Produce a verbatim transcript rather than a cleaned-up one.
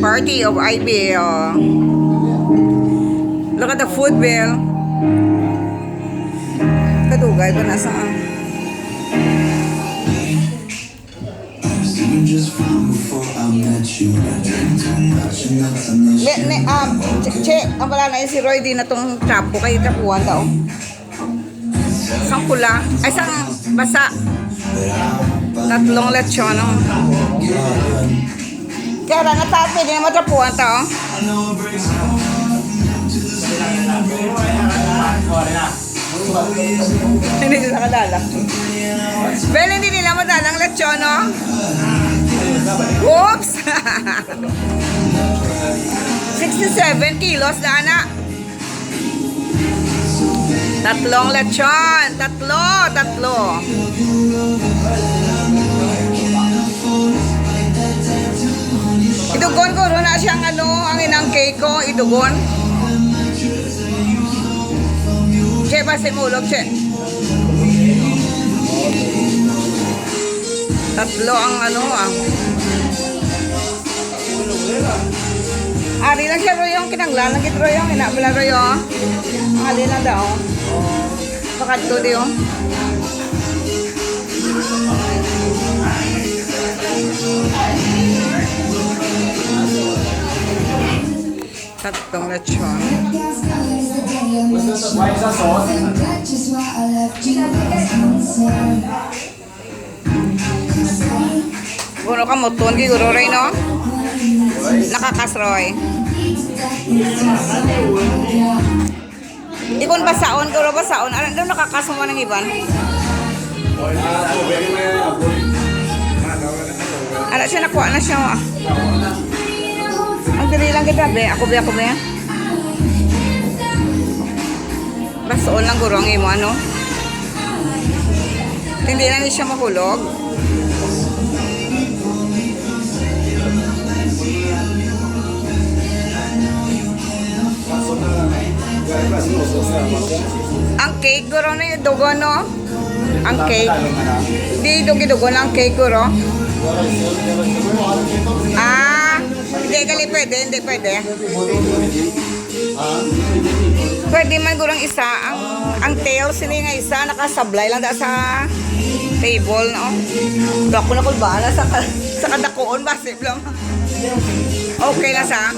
Party of I B A, oh. Look at the food bill. Kadugay pa na sa... Just from before I met you. I drink too much and that's an issue. Ne, ne, um, che, che, ang pala na si Roy, di na tong trapo kay trapuhan daw. Sang pula, ay, sang basa. Tatlong lechon, no? Kaya na, nata-, pwede na matrapuhan ta, oh. Hindi nila kadala. Well, hindi nila madala ang lechon, no? Oops! Sixty-seven kilos na, ana. Tatlong lechon. Tatlo, tatlo. Idugon ko ron na siyang ano, ang inang cake ko, idugon. Che, basi mulog, che. Tatlo ang ano, ah. Ari lang siya, Roy, yung kinanglan lagi, Roy, yung ina pala, Roy, oh. Ang ali lang daw. Pakadto di, oh. Tatlong lechon. Guro ka muton, guro, Roy, no? Nakakas, Roy. Di kon basaon, guro, basaon. Ano daw nakakas mo man ang iban? Ano siya, nakuha na siya, ah. Ang dali lang kita, be. Ako, be, ako, be. Basoon lang guro ang imo, ano? Hindi na ni siya mahulog. Ang cake, guro, na yung dugo, no? Ang cake. Di, dugi-dugo na ang cake, guro. Ah, hindi, gali pwede, hindi pwede. Pwede man gurang isa, ang, ang tail sini nga isa, nakasablay lang da sa table, no? Do ako na kulbaan sa, sa kadakuon, basi lang. Okay na sa?